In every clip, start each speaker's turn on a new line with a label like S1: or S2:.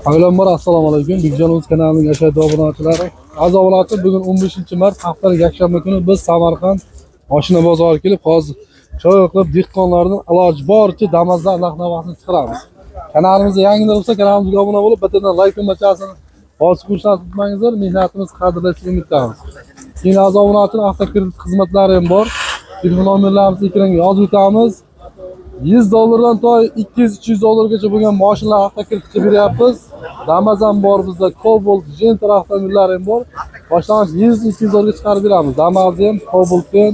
S1: Avvalambor assalomu alaykum. Bekjon O'z kanalining ashad obunachilari. Aziz obunachilar, bugun 15-mart haftalik yakshanba kuni biz Samarqand mashina bozoriga kelib, hozir chiroyli qilib dehqonlarning iloji boricha Damazlar narx-navosini chiqaramiz. Kanalimizga yangilar bo'lsa, kanalimizga obuna bo'lib, bittadan like tugmachasini bosib qo'yishni unutmangizlar. Mehnatimiz qadrlash umiddamiz. Keyin aziz obunachilar, avtokredit xizmatlari ham bor. Telefon nomerlarimizni ekranga yozib o'tamiz. 100 dollardan to 200-300 dollargacha bo'lgan mashinalar avtokreditga qilib beryapmiz. Damas ham bor bizda, Cobalt, Gentra avtomobillari ham bor. Boshlang'ich 100-200 dollarga chiqarib beramiz. Damasni ham, Cobalt ham,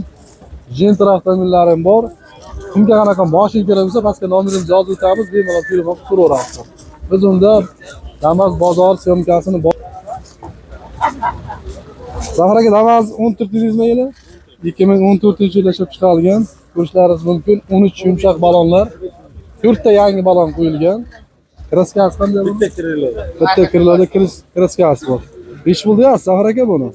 S1: Gentra avtomobillari ham bor. Kimga qanaqa mashina kerak bo'lsa, pastga nomerimizni yozib o'tamiz, bemalol telefon qilib so'raverasiz. Biz unda Damas bozor syomkasini Zafar aka, Damas 14 dedingizmi yili? 2014-yilda ishlab chiqarilgan. Ko'rishlaringiz mumkin. 13 yumshoq balonlar. 4 ta yangi balon qo'yilgan. Kraskasi qanday bu?
S2: Bitta kiriladi.
S1: Bitta kiriladi, kraskasi bor. 5 pul deyapsiz Zafar aka buni?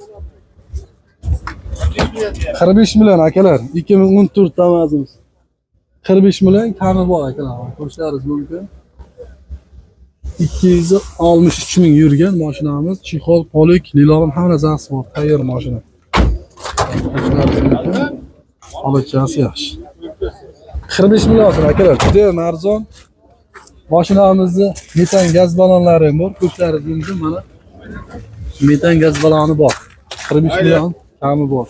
S1: 45 million akalar. 2014 Damazimiz. 45 million kami bor akalar. Ko'rishlaringiz mumkin. 263 ming yurgan mashinamiz. Chexol, polik, lilolim hamma narsasi bor. Tayyor mashina. Ko'rishlaringiz mumkin. Holatchasi yaxshi. 45 million so'm akalar, juda ham arzon. Mashinamizni metan gaz balonlari ham bor. Ko'rishlaringiz mumkin mana. Metan gaz baloni bor. 45 million kami bor.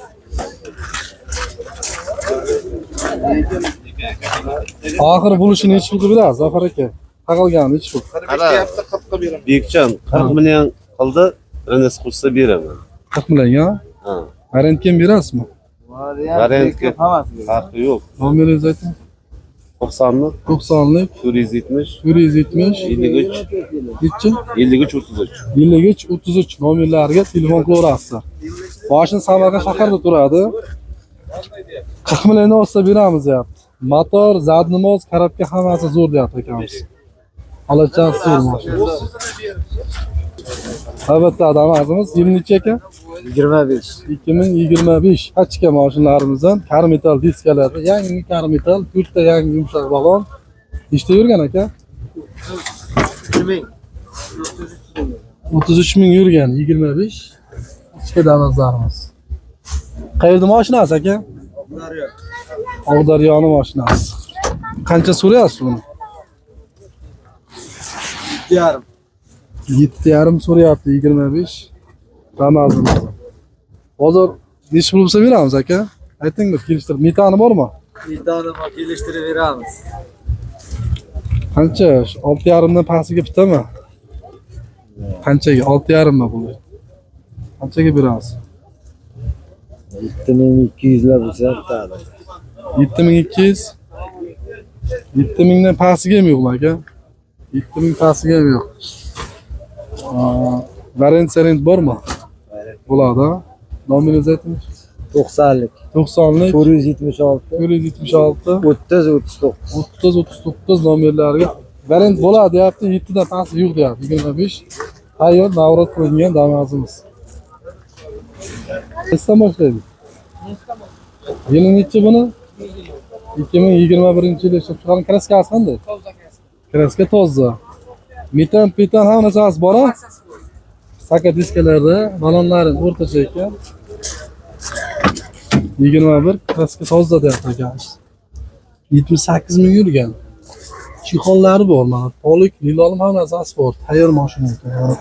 S1: Oxiri bo'lishini nechi pul qilib berasiz Zafar aka? Taqalgani nechi pul?
S2: 45 deyapti, 40 qilib beraman.
S3: Bekjon 40 million qildi, Renes qo'shsa beraman.
S1: 40 million ya?
S3: Ha.
S1: Variantga ham berasizmi?
S3: Variantga farqi yo'q.
S1: Nomeringizni ayting.
S3: 90lik
S1: 90lik
S3: 470
S1: 470
S3: 53
S1: nechi?
S3: 53 33.
S1: 53 33 nomerlariga telefon qilaverasizlar. Mashina Samarqand shaharida turadi. 40 milliondan olsa beramiz deyapti. Motor, zadnimoz, korobka hammasi zo'r deyapti akamiz. Holatchasi zo'r mashina. Albatta Damazimiz yil necha aka?
S2: 25.
S1: 2025 pachka mashinalarimizdan karmetal diskalarda yangi karmetal, 4 ta yangi yumshoq balon. Nechta yurgan aka?
S2: 30
S1: 33 ming yurgan 25 ichki Damazlarimiz. Qayerda mashinasi aka? Oqdaryoni mashinasi. Qancha so'rayapsiz buni?
S2: 7,5.
S1: 7,5 so'rayapti 25 Damazimiz. Hozir nechi pul bo'lsa beramiz aka? Ayting bir kelishtirib. Metani bormi?
S2: Metani bor, kelishtirib beramiz.
S1: Qancha? 6,5 dan pastiga bitami? Qanchaga? 6,5 mi bu? Qanchaga beramiz?
S2: 7200 lar bo'lsa bitadi.
S1: 7200. 7000 dan pastiga ham yo'qmi aka? 7000 pastiga ham yo'q. Variant sarent bormi? Bo'ladi. Ha? Nomeringizni ayting.
S2: 90lik
S1: 90lik
S2: 476
S1: 476
S2: 30 39.
S1: 30 39 nomerlariga variant bo'ladi deyapti. 7 dan pasti yo'q deyapti. 25 tayyor navrot qilingan Damazimiz. Qaysidan boshlaymiz? Yili nechi buni? 2021-yilda ishlab chiqarilgan. Kraskasi qanday? Kraska toza. Metan, petan hamma narsasi bor a? Saka diskalarda balonlari o'rtacha ekan. 21 kraska toza deyapti akamiz. 78 ming yurgan. Chexollari bor mana. Polik, lilolim hamma narsasi bor. Tayyor mashina ekan.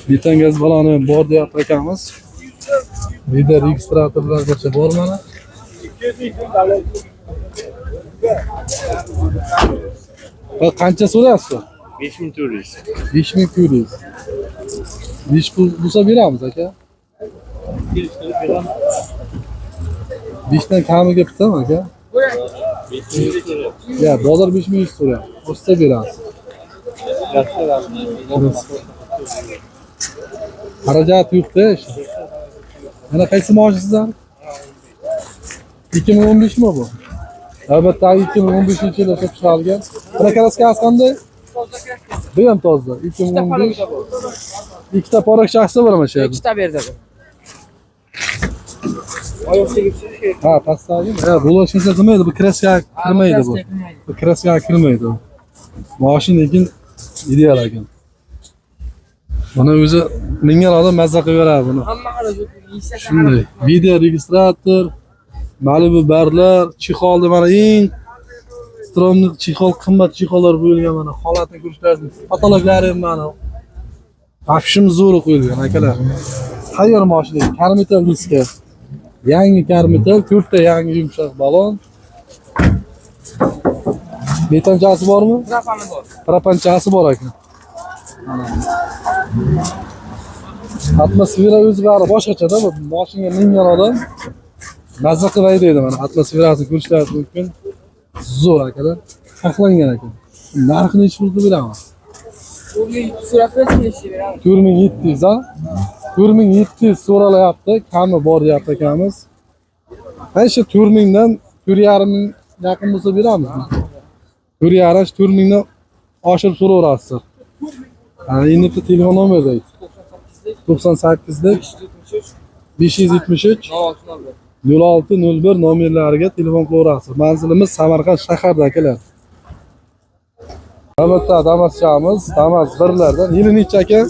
S1: Metan gaz baloni ham bor deyapti akamiz. Video registratorlargacha bor mana. Va qancha so'rayapsiz?
S3: 5400.
S1: 5400. Nechi pul bo'lsa beramiz aka? 5 dan kamiga bitami aka? Ya, bozor 5100 so'rayapti. Qo'shsa beramiz. Xarajat yo'q-da ish. Mana qaysi mashina sizlar? 2015 mi bu? Albatta 2015-yilda ishlab chiqarilgan. Mana kraskasi qanday? Bu ham toza. 2015. Ikkita porok shaxsi bormi shu yerda?
S4: Ikkita berdi bu.
S1: Ha, pastdagi. Ha, bu hech narsa qilmaydi, bu kraska kirmaydi bu. Bu kraska kirmaydi. Mashina lekin ideal ekan. Buni o'zi mingan odam mazza qilib beradi buni. Shunday. Video registrator, Malibu barlar, chexolni mana eng stromli chexol, qimmat chexollar qo'yilgan mana holatini ko'rishlaringiz. Patologlari ham mana. Apshim zo'r qo'yilgan akalar. Tayyor mashina, karmetal diska. Yangi karmetal, to'rtta yangi yumshoq balon. Metanchasi bormi?
S4: Trapani bor.
S1: Trapanchasi bor ekan. Mana. Atmosfera o'zi bari boshqacha-da bu. Mashinaga mingan odam mazza qilib haydaydi mana atmosferasini ko'rishlaringiz mumkin. Zo'r akalar. Saqlangan ekan. Narxini nechi pul qilib beraman? 4700 ha? 4700 so'ralayapti, kami bor deyapti akamiz. Mana shu 4000 dan 4,5 ming yaqin bo'lsa beramizmi? 4,5 4000 dan oshirib so'raverasiz. Ha, endi bitta telefon nomeri ayt. 98 573 06 01 nomerlariga telefon qilaverasiz. Manzilimiz Samarqand shahrida akalar. Albatta Damas'chamiz, Damas birlardan. Yili necha aka?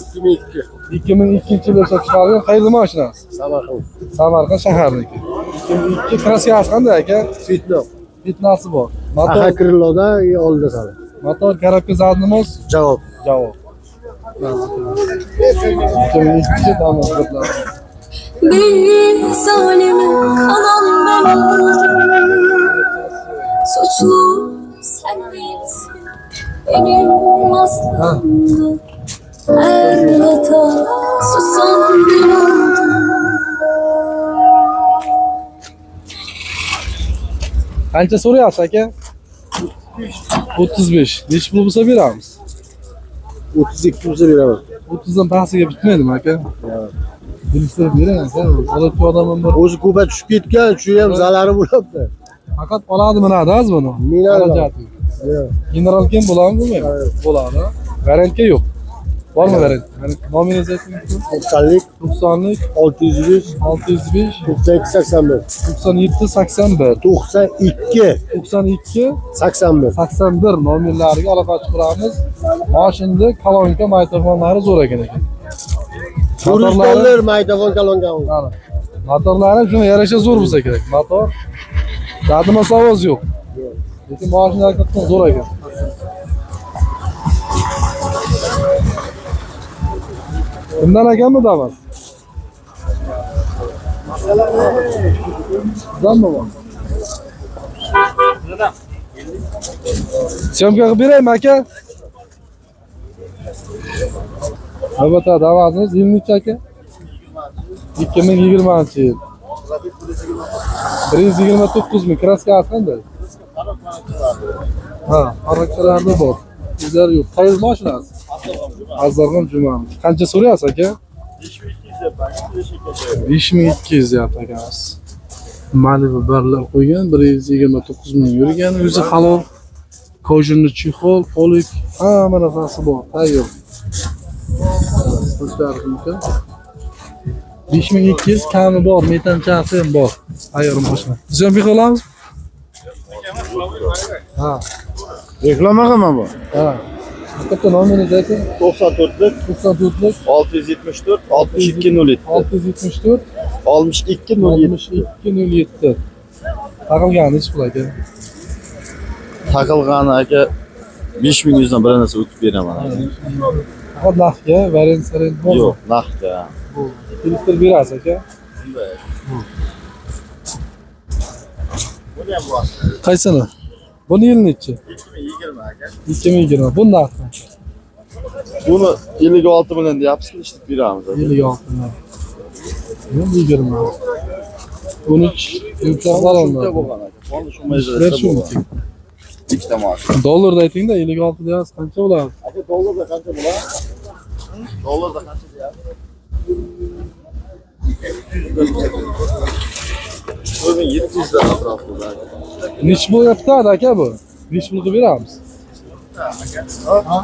S2: 2002.
S1: 2002-yilda ishlab chiqarilgan. Qayerda mashinasi?
S2: Samarqand.
S1: Samarqand shaharniki. 2002 kraskasi qanday aka?
S2: Fitno.
S1: Fitnasi bor. Motor,
S2: Aha Krilloda oldi sali.
S1: motor korobka zadnimiz
S2: Javob.
S1: javob. 2002 Damas birlar.
S5: Beni zalime kalan ben oldum. Suçlu sen değilsin, benim aslımda. Her hata susan ben oldum.
S1: Qancha so'rayapsiz aka? 35. Nechi pul bo'lsa beramiz?
S2: 32 bo'lsa beraman.
S1: 30 dan pastiga bitmaydimi aka? Bilishtirib bering aka. Olib odamim bir.
S2: O'zi ko'pa tushib ketgan, shu ham zarari bo'lyapti.
S1: Faqat oladi minadi az buni.
S2: Minadi.
S1: Xarajati. General kim bo'ladimi bo'lmaymi? Bo'ladi. Variantga yo'q. Bormi variant? Nomeringizni ayting.
S2: 90lik
S1: 90lik
S2: 605
S1: 605
S2: 92 81
S1: 97 81
S2: 92
S1: 92
S2: 81
S1: 81 nomerlariga aloqa qilamiz. Mashinada kolonka magnitofonlari zo'r ekan ekan.
S2: 400 dollar magnitofon kolonka.
S1: Mana. Motorlari ham shunga yarasha zo'r bo'lsa kerak. Motor dadima ovoz yo'q. Lekin mashina haqiqatdan zo'r ekan. Kimdan ekanmi Damas? Sizdanmi bu? Syomka qilib beraymi aka? Albatta Damasimiz yil necha aka? 2020 yil. 129 ming. Kraskasi qanday? Ha, parrakchalarda bor. Izlar yo'q. Qayerda mashinasi? Azarg'on Jumamiz. Qancha so'rayapsiz aka? 5200 deyapti akamiz. Malibu barlar qo'ygan, 129 ming yurgan, o'zi halol. Кожаный чехол, polik, hamma narsasi bor, tayyor. Ko'rishlaringiz mumkin. 5200 kami bor, metanchasi ham bor. Tayyor mashina. Syomka qilamiz? Ha,
S6: Reklama qilma bu.
S1: ha. Bitta nomeringizni ayting.
S3: 94lik
S1: 94lik
S3: 674 62 07
S1: 674
S3: 62 07
S1: 62 07. Taqilgani nechi pul aka?
S3: Taqilgani aka 5100 dan bir narsa o'tib beraman aka.
S1: Faqat naqdga, variant sarent bormi?
S3: Yo'q, naqdga.
S1: Kelishtirib berasiz aka. Qaysini? Buni yil nechi?
S3: 2020 aka.
S1: 2020. Bu narxi
S3: Buni 56 million deyapsiz, kelishtirib beramiz aka.
S1: 56 million. Bu 20. 13 yumshoq balonlar.
S3: Bo'lgan aka. Polni shu
S1: Ishlar shu.
S3: Ikkita mashina.
S1: Dollarda aytingda 56 deyapsiz, qancha bo'ladi?
S3: Aka dollarda qancha bo'ladi? Dollarda qancha deyapsiz? 4700 dan atrofida aka.
S1: Nechi pulga bitadi aka bu? Nechi pul qilib beramiz? Ha?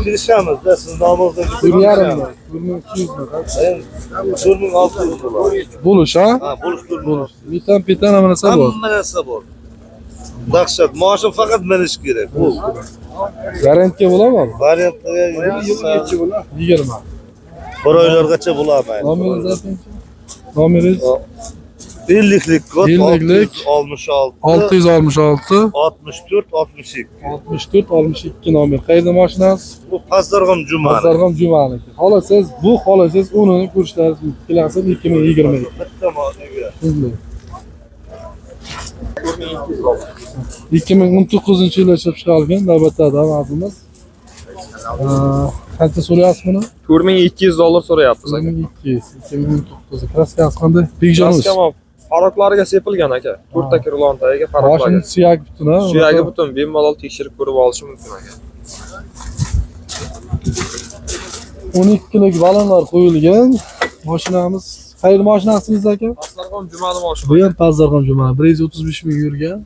S4: Bilishamiz da siz nomingizdan
S1: 1,5 mi? 1,200 mi?
S4: 4600 bo'ladi.
S1: Bo'lish ha?
S4: Ha, bo'lish 4600.
S1: Metan petan hamma narsa bor.
S4: Hamma narsa bor. Dahshat, moshin faqat minish kerak. Bu
S1: Garantga bo'ladimi?
S4: variantlarga
S1: 20.
S4: bir oylargacha bo'lamaydi.
S1: Nomeringiz aytingchi. Nomeringiz
S4: 50lik kod
S1: 50'lik.
S4: 666
S1: 666
S4: 64 62.
S1: 64 62 nomer. Qayerda mashinasi?
S4: Bu Pazarg'om Jumani.
S1: Pazarg'om Jumaniki. Xohlasangiz bu, xohlasangiz uni ko'rishlaringiz mumkin. Kelasi 2022.
S4: Bitta mashina.
S1: Tuzli. 2019 yilda ishlab chiqarilgan navbatda Damas'imiz. Qancha so'rayapsiz buni?
S7: 4200 dollar so'rayapmiz aka.
S1: 2200, 2019. Kraskasi qanday? Begjonuz.
S7: Kraska Faroklarga sepilgan aka. To'rtta kirlon tagiga faroklarga.
S1: Boshini suyagi butun ha?
S7: Suyagi butun, bemalol tekshirib ko'rib olishi mumkin aka.
S1: 12lik balonlar qo'yilgan. Mashinamiz qayerda mashinasiniz aka?
S7: Pastlarg'om Jumani moshina.
S1: Bu ham Pazarg'om Jumani. 135 ming yurgan.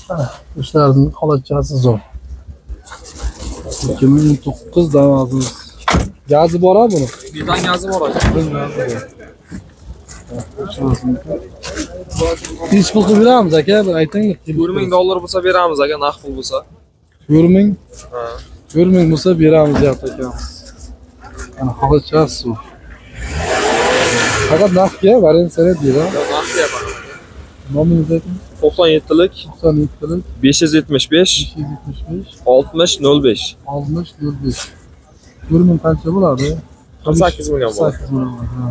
S1: Mana ishlarning holatchasi zo'r. 2019 Damas'imiz. Gazi bor ha buni?
S7: Birdan gazi bor aka.
S1: Nechi pul qilib beramiz aka? Bir ayting.
S7: 4000 dollar bo'lsa beramiz aka, naqd pul bo'lsa.
S1: 4000.
S7: Ha.
S1: 4000 bo'lsa beramiz deyapti akamiz. Mana holatchasi zo'r. Faqat naqdga variant sanat deydi.
S7: Yo'q, naqd deyapman.
S1: Nomeringizni ayting.
S7: 97lik
S1: 97lik
S7: 575
S1: 575
S7: 60 05.
S1: 60 05. 4000 qancha bo'ladi?
S7: 48 million bo'ladi.
S1: 48 million bo'ladi. Ha.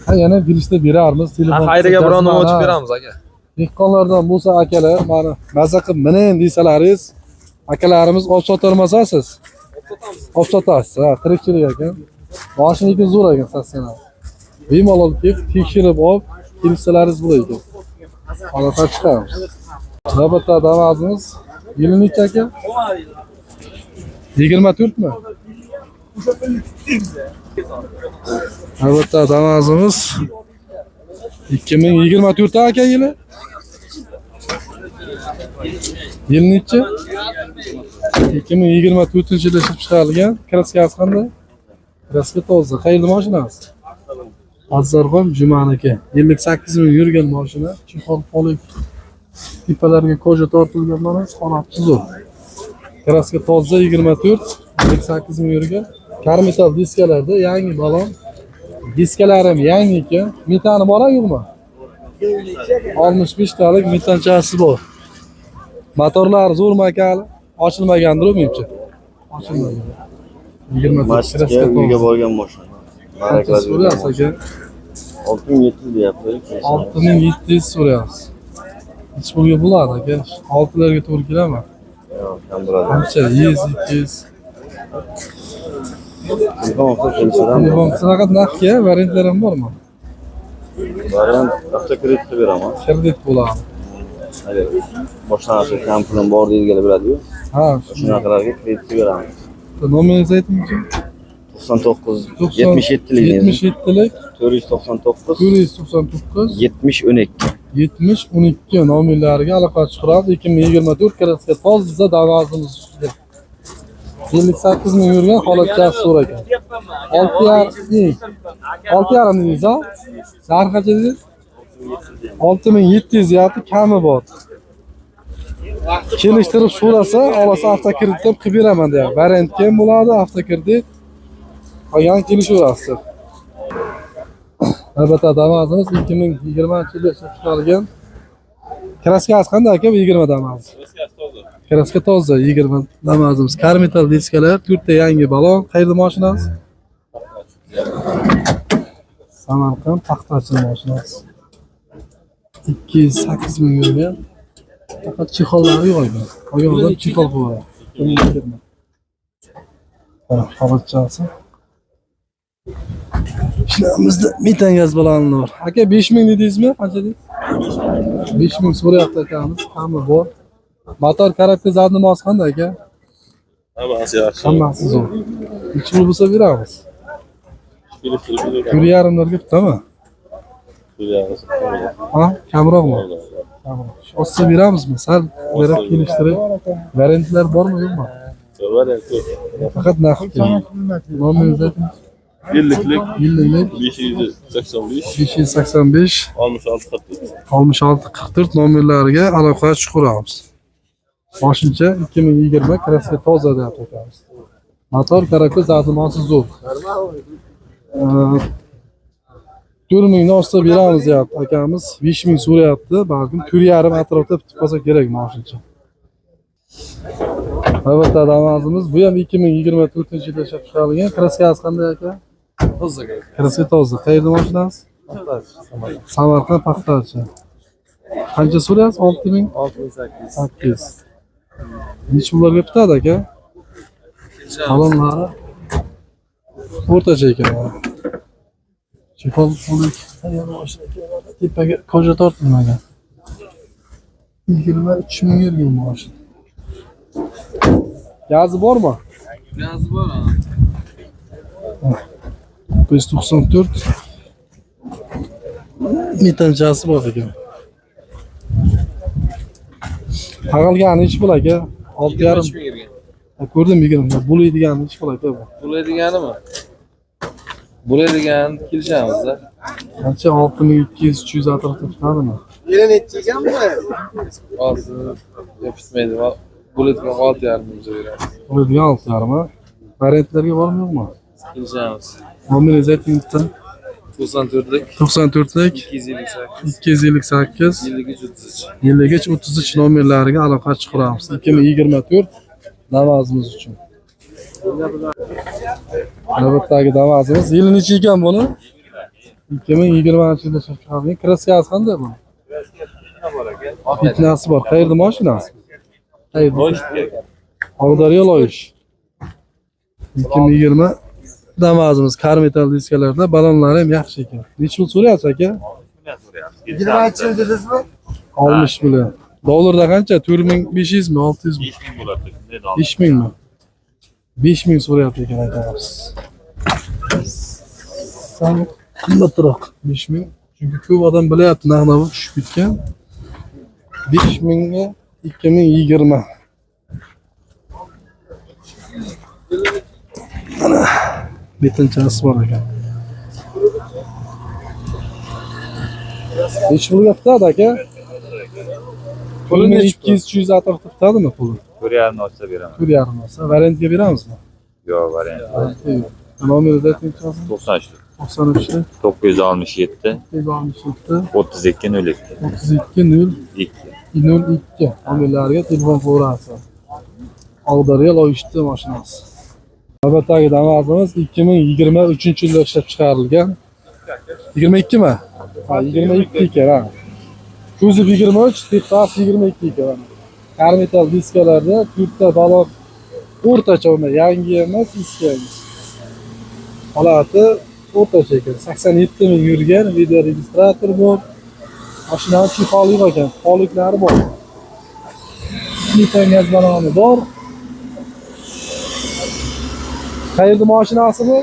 S1: Ha, yana bilishda berarmiz. Telefon
S7: Xayriga biron nima
S1: jazmani,
S7: o'tib
S1: ha.
S7: beramiz aka.
S1: Dehqonlardan bo'lsa akalar, mana maza qilib minin desalaringiz, akalarimiz olib sotarmasasiz. Olib sotasiz, ha, tirikchilik ekan. Moshiniki zo'r ekan sotsana. Bemalol kelib tekshirib olib kelishsalaringiz bo'lar ekan. Aloqa chiqamiz. Navbatda Damas'imiz yili necha aka? 24 mi? Navbatda Damas'imiz 2024 aka yili. Yil nechi? 2024 yilda ishlab chiqarilgan. Kraskasi qanday? Kraska toza. Qayerda mashinasi? Azzarg'om Jumaniki. 58 ming yurgan mashina. Chexol polik tepalarga koja tortilgan mana holatchi zo'r. Kraska toza 24, 58 ming yurgan. Karmetal diskalarda yangi balon. Diskalari ham yangi ekan. Metani bor yo'qmi? 65 talik metanchasi bor. Motorlari zo'rmi aka hali? Ochilmagandir u menimcha. Ochilmagan. 24
S3: Masjidga
S1: kraska
S3: uyga
S1: toza.
S3: borgan mashina.
S1: Qancha so'rayapsiz aka?
S3: 6700 deyapti.
S1: 6700 so'rayapsiz. Nechi pulga bo'ladi aka? 6larga to'g'ri keladimi?
S3: Yo'q, kam bo'ladi.
S1: Qancha? 100, 200.
S3: Telefon olsa kelishadi.
S1: Telefon faqat naqdga variantlar ham bormi?
S3: Variant avtokredit qilib beraman.
S1: Kredit bo'ladi.
S3: Agar boshlang'ich kam pulim bor deydiganlar biladi-yu.
S1: Ha,
S3: Shunaqalarga kredit qilib beramiz.
S1: Nomeringizni aytingchi.
S3: 99 77lik
S1: 77lik
S3: 499
S1: 499
S3: 70 12.
S1: 70 12 nomerlariga aloqa chiqaradi. 2024 kraska toza Damas'imiz ustida. 58 ming yurgan holatchasi zo'r ekan. 6,5 6,5 dedingiz ha? Narxi qancha dedingiz? 6700 deyapti, kami bor. Kelishtirib so'rasa, olasa avtokredit ham qilib beraman deyapti. Variantga ham bo'ladi, avtokredit. Qolgani kelishaverasiz. Albatta Damas'imiz 2020 yilda ishlab chiqarilgan. Kraskasi qanday aka bu 20 Damas? Kraska toza 20 Damas'imiz. Karmetal diskalar, to'rtta yangi balon. Qayerda mashinasi? Samarqand Paxtachi mashinasi. 208 ming yurgan. Faqat chexollari yo'q ekan. Qolgan odam chexol qo'yadi. 2020. Mana holatchasi. Ishlamizda metan gaz baloni bor. Aka 5000 dedingizmi? Qancha dedingiz? 5000 so'rayapti akamiz. Kami bor. Motor korobka zadnimosi qanday aka?
S4: Hammasi yaxshi.
S1: Hammasi zo'r. Nechi pul bo'lsa beramiz. 1,5larga bitami? Ha, kamroqmi? Kamroq. Ozsa beramizmi? Sal berib kelishtirib. Variantlar bormi, yo'qmi?
S3: Variant yo'q.
S1: Faqat narx kerak. Nomeringizni ayting.
S3: 50lik
S1: 50lik
S3: 585
S1: 585
S3: 66 44.
S1: 66 44 nomerlariga aloqa chiqaramiz. Moshincha 2020 kraska toza deyapti akamiz. Motor karakul zadimosi zo'r. 4 mingdan oshsa beramiz deyapti akamiz. 5 ming so'rayapti. Balkim 4,5 atrofda bitib qolsa kerak moshincha. Albatta Damazimiz bu ham 2024-yilda ishlab chiqarilgan. Kraskasi qanday aka?
S7: Toza.
S1: Kraska toza. Qayerda mashinasi? Samarqand paxtachi. Qancha so'rayapsiz? 6000
S7: 6800.
S1: 8. Necha pullarga bitadi aka? Salonlari o'rtacha ekan. Mana. Chexol puli mashina ekan. Tepaga koja tortilmagan. 23 ming yurgan mashina. Gazi bormi?
S7: Gazi bor ha.
S1: 994 metanchasi bor ekan. Tag'ilgani nechi pul aka? 6,5.
S7: 23 ming yurgan.
S1: Ha, ko'rdim 20. Bo'ladigan nechi pul aka bu?
S7: Bo'ladiganimi? Bo'ladigan kelishamiz-da.
S1: Qancha 6200 300 atrofida tutadimi?
S7: Hozir bitmaydi. Bo'ladigan 6,5 ming beramiz.
S1: Bo'ladigan 6,5 ha? Variantlarga bormi yo'qmi?
S7: Kelishamiz.
S1: Nomeringizni ayting bitta.
S7: 94lik
S1: 94lik
S7: 258
S1: 258
S7: 53 33.
S1: 53 33 nomerlariga aloqa chiqaramiz. 2024 Damas'imiz uchun. Navbatdagi Damas'imiz yili necha ekan buni? 2020 yilda ishlab chiqarilgan. Kraskasi qanday buni? Fitnasi bor. Qayerda mashinasi? Qayerda? Oqdaryo Loyish. 2020 Damas'imiz karmetal diskalarda balonlari ham yaxshi ekan. Necha pul so'rayapsiz aka?
S2: 20 yil dedingizmi?
S1: 60 million. Dollarda qancha? 4500 mi, 600 mi?
S3: 5000 bo'ladi.
S1: 5000 mi? 5000 so'rayapti ekan akamiz. Sal qimmatroq 5000. Chunki ko'p odam bilyapti narx-navo tushib ketgan. 5000 ga 2020. Mana betinchasi bor ekan. Nechi pulga bitadi aka? Puli 200-300 atrofida bitadimi puli?
S8: 4,5 olsa beraman.
S1: 4,5 olsa variantga beramizmi?
S8: Yo'q, variant.
S1: Variantga yo'q. Nomeringizni ayting,
S8: 93
S1: 93
S8: 967
S1: 967
S8: 32 02
S1: 32 0
S8: 2.
S1: 02 nomerlariga telefon qilaverasiz. Oqdaryo Loyishti mashinasi. Navbatdagi Damas'imiz 2023-yilda ishlab chiqarilgan. 22 mi? Ha, 22 ekan ha. Kuzov 23, tepasi 22 ekan. Karmetal diskalarda to'rtta balon o'rtacha unda yangi emas, eski emas. Holati o'rtacha ekan. 87 ming yurgan, video registrator bor. Mashinani chexoli yo'q ekan, xoliklari bor. Metan gaz baloni bor. Qayerda mashinasi bu?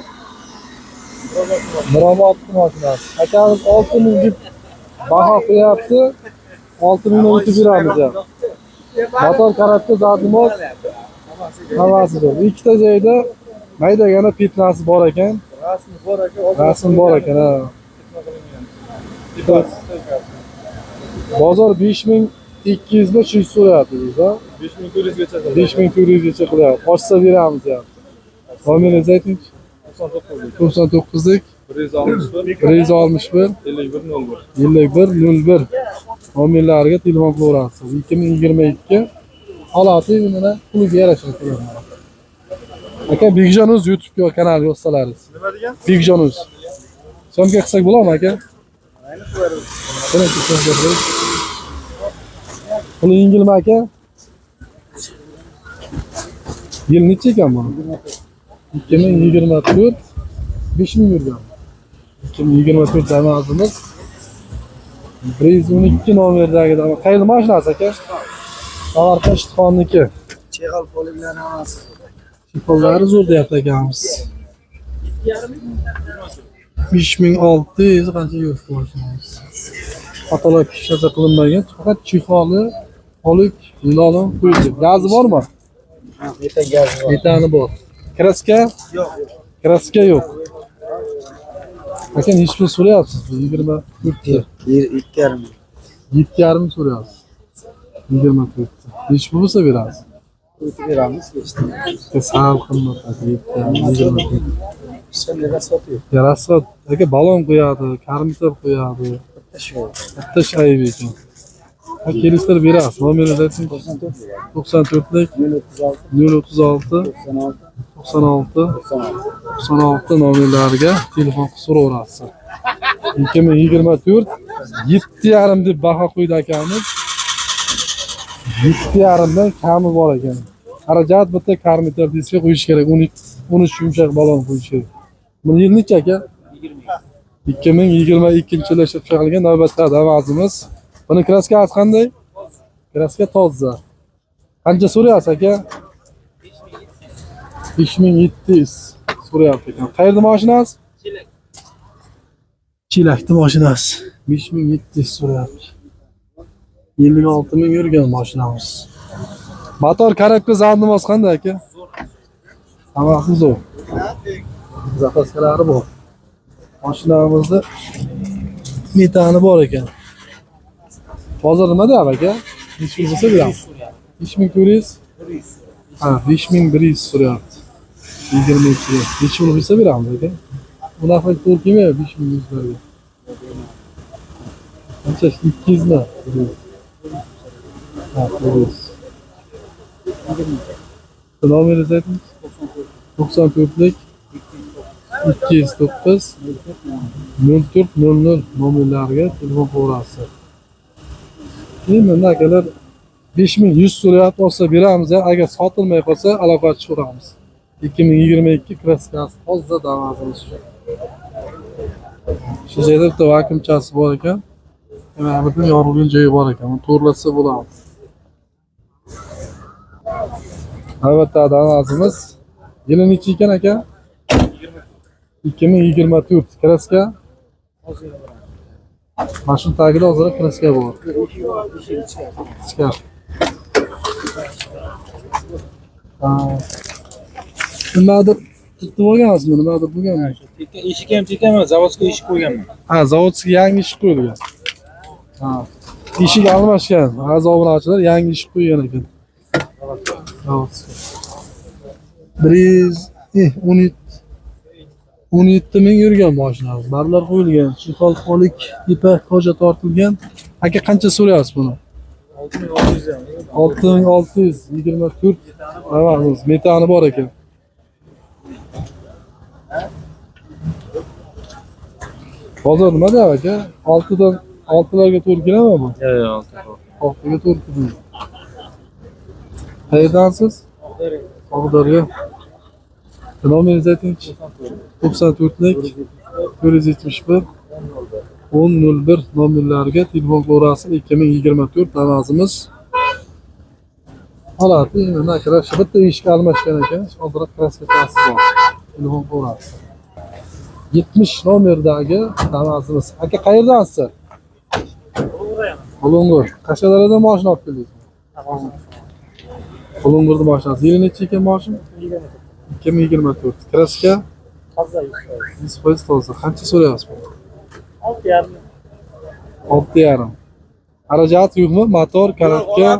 S1: Mirobodni mashinasi. Akamiz 6000 deb baho qo'yapti. 6000 o'tib beramiz ya. Motor karabka zadimoz hammasi bor. Ikkita joyda maydagina pitnasi bor ekan.
S7: Rasmi bor aka.
S1: Rasm bor ekan ha. Bozor 5200 mi 300 so'rayapti biz ha.
S7: 5400 gacha qildi.
S1: 5400 gacha qilyapti. Ochsa beramiz deyapti. Nomeringizni aytingchi.
S7: 99lik
S1: 99lik
S7: 161
S1: 161
S7: 51 01.
S1: 51 01 nomerlariga telefon qilaverasiz. 2022 holati mana puliga yarasha qilaman. Aka Begjon o'z YouTube kanali yo'qsalaringiz.
S3: Nima degan?
S1: Begjon o'z. Syomka qilsak bo'ladimi aka? Birinchi syomka qilaylik. Puli yengilmi aka? Yil necha ekan buni? 2024 5000 yurgan. 2024 Damas'imiz 112 nomerdagi Damas. Qayerda mashinasi aka? Samarqand Ishtixonniki.
S2: Chexol poliklari hammasi.
S1: Chipollari zo'r deyapti akamiz. 5600 qancha yuribdi mashinamiz. Patolog hech narsa qilinmagan, faqat chexoli, polik, lolon qo'yildi. Gazi bormi?
S2: Metan gazi bor.
S1: Metani bor. Kraska?
S2: Yo'q.
S1: Kraska yo'q. Aka, nechi pul so'rayapsiz bu 24 ni?
S2: 2,5.
S1: 7,5 so'rayapsiz. 24 ni. Nechi pul bo'lsa berasiz?
S2: O'tib beramiz, kechdi.
S1: Aka, sal qimmat aka, 7,5 24.
S2: Hech qanday rasxod yo'q.
S1: Ya rasxod, aka balon qo'yadi, karmitor qo'yadi.
S2: Bitta shu.
S1: Bitta shayb ekan. Ha, kelishtirib berasiz. Nomerini ayting.
S2: 94 lira.
S1: 94lik
S2: 036
S1: 036
S2: 96
S1: 96
S2: 96.
S1: 96 nomerlariga telefon qilib so'raverasiz. 2024 7,5 deb baho qo'ydi akamiz. 7,5 dan kami bor ekan. Xarajat bitta karmitor diska qo'yish kerak, 12 13 yumshoq balon qo'yish kerak. Buni yil necha aka? 2022-yilda ishlab chiqarilgan navbatdagi Damas'imiz. Buni kraskasi qanday? Kraska toza. Qancha so'rayapsiz aka? 5700 so'rayapti ekan. Qayerda mashinasi? Chelak. Chelakda mashinasi. 5700 so'rayapti. 56 ming yurgan mashinamiz. Motor korobka zadnimoz qanday aka? Hammasi zo'r. Zapaskalari bor. Mashinamizda metani bor ekan. Hozir nima deyapti aka? Nechi pul bo'lsa beramiz? 5400? Ha, 5100 so'rayapti. 22 ga. Nechi pul bo'lsa beramiz aka? Bunaqa to'g'ri kelmayapti 5100 larga. Qancha? 200 mi? Ha, 100. Nomeringizni ayting. 94lik 209 04 00 nomerlariga telefon qilaverasiz. Endi akalar 5100 so'rayapti, olsa beramiz, agar sotilmay qolsa aloqa chiqaramiz. 2022 kraskasi toza Damas'imiz shu. Shu joyda bitta vakuumchasi bor ekan. Mana bu yerda yorilgan joyi bor ekan. Uni to'g'rilasa bo'ladi. Albatta Damas'imiz yili nechi ekan aka? 2024 kraska. Mana shuni tagida ozroq kraska bor. Ichkari. Nimadir tutib olgansizmi? Nimadir bo'lganmi?
S7: Eshik ham tekaman, zavodskiy eshik qo'yganman.
S1: Ha, zavodskiy yangi eshik qo'yilgan. Ha. Eshik almashgan. Aziz obunachilar yangi eshik qo'ygan ekan. Zavodskiy. 117 ming yurgan mashinamiz. Barlar qo'yilgan. Chixol qolik, tepa koja tortilgan. Aka qancha so'rayapsiz buni? 6600 24 Damas'imiz. Metani bor ekan. Bozor nima deyapti aka? 6dan 6larga to'g'ri keladimi bu?
S7: Yo'q, yo'q.
S1: 6ga to'g'ri keladi. Qayerdansiz? Oqdaryo. Nomeringizni aytingchi. 94lik 471 1001 nomerlariga telefon qilaverasiz. 2024 Damas'imiz. Holati endi akalar shu bitta eshik almashgan ekan, ozroq kraskasi bor. Telefon qilaverasiz. 70 nomerdagi Damas'imiz. Aka qayerdansiz? Bulung'ur. Qashqadaryodan mashina olib keldingiz? Bulung'urda mashinasi. Yili necha ekan mashina? 2024. Kraska
S2: Toza
S1: 100% toza. Qancha so'rayapsiz buni?
S2: 6,5.
S1: 6,5. Xarajat yo'qmi? Motor, korobka,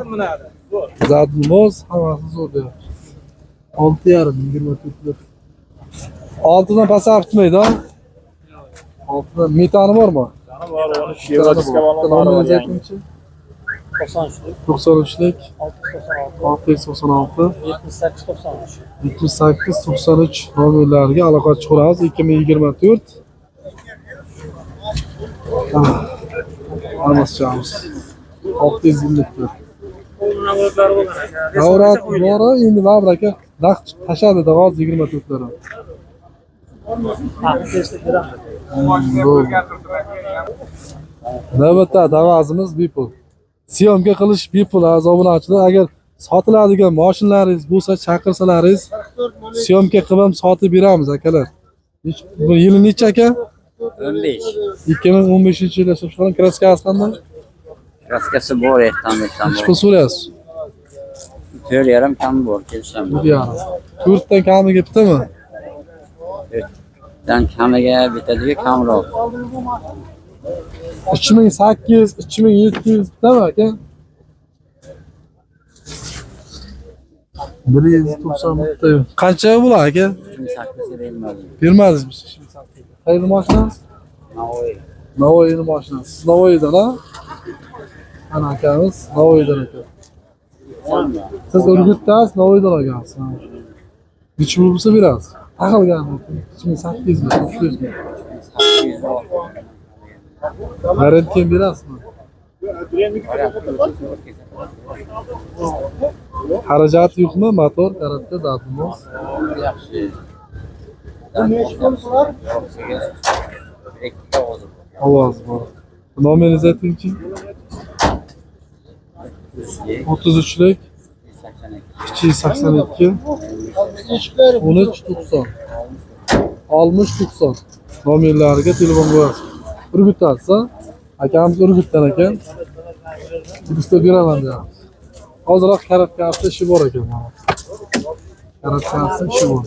S1: zadnimoz hammasi zo'r deyapti. 6,5 24. 6dan past bitmaydi, ha? 6dan metani bormi?
S7: Bor, 13 yevrotiska balon bor.
S1: Nomeringizni aytingchi.
S2: 93lik
S1: 93lik
S2: 696
S1: 696
S2: 78 93.
S1: 78 93 nomerlariga aloqa chiqaramiz. 2024 Almashamiz. 654. Davrat bor, endi baribir aka naqd tashladi hozir 24lari. Navbatda Damas'imiz bepul. Syomka qilish bepul aziz obunachilar. Agar sotiladigan mashinalaringiz bo'lsa chaqirsalaringiz syomka qilib ham sotib beramiz akalar. Bu yili necha aka?
S9: 15.
S1: 2015-yilda ishlab chiqarilgan kraskasi qanday?
S9: Kraskasi bor, ertan
S1: Nechi pul so'rayapsiz?
S2: 4,5 kam bor, kelishamiz.
S1: 4,5. 4 dan kamiga bitami?
S2: Dan kamiga bitadiga kamroq.
S1: 3800, 3700 bitami aka? 190 bitta. Qancha bo'ladi aka?
S2: 3800 bermadim.
S1: Bermadingizmi? 3800. Qayerda mashinangiz?
S2: Navoiy.
S1: Navoiyni mashinasi. Siz Navoiydan ha? Ana akamiz Navoiydan ekan. Siz Urgutdasiz, Navoiydan olgansiz. Ha. Nechi pul bo'lsa berasiz? Taqilgan 3800 mi, 900 mi? Variant keyin berasizmi? Xarajati yo'qmi? Motor, karatda, dadimiz.
S2: Yaxshi.
S1: Ovoz bor. Nomeringizni aytingchi. 33lik 282 13 90 60 90 nomerlariga telefon qo'yasiz. Urgutdansiz, ha? Akamiz Urgutdan ekan. Urgutda beraman deyapti. Ozroq karatkansi ishi bor ekan mana. Karatkansi ishi bor.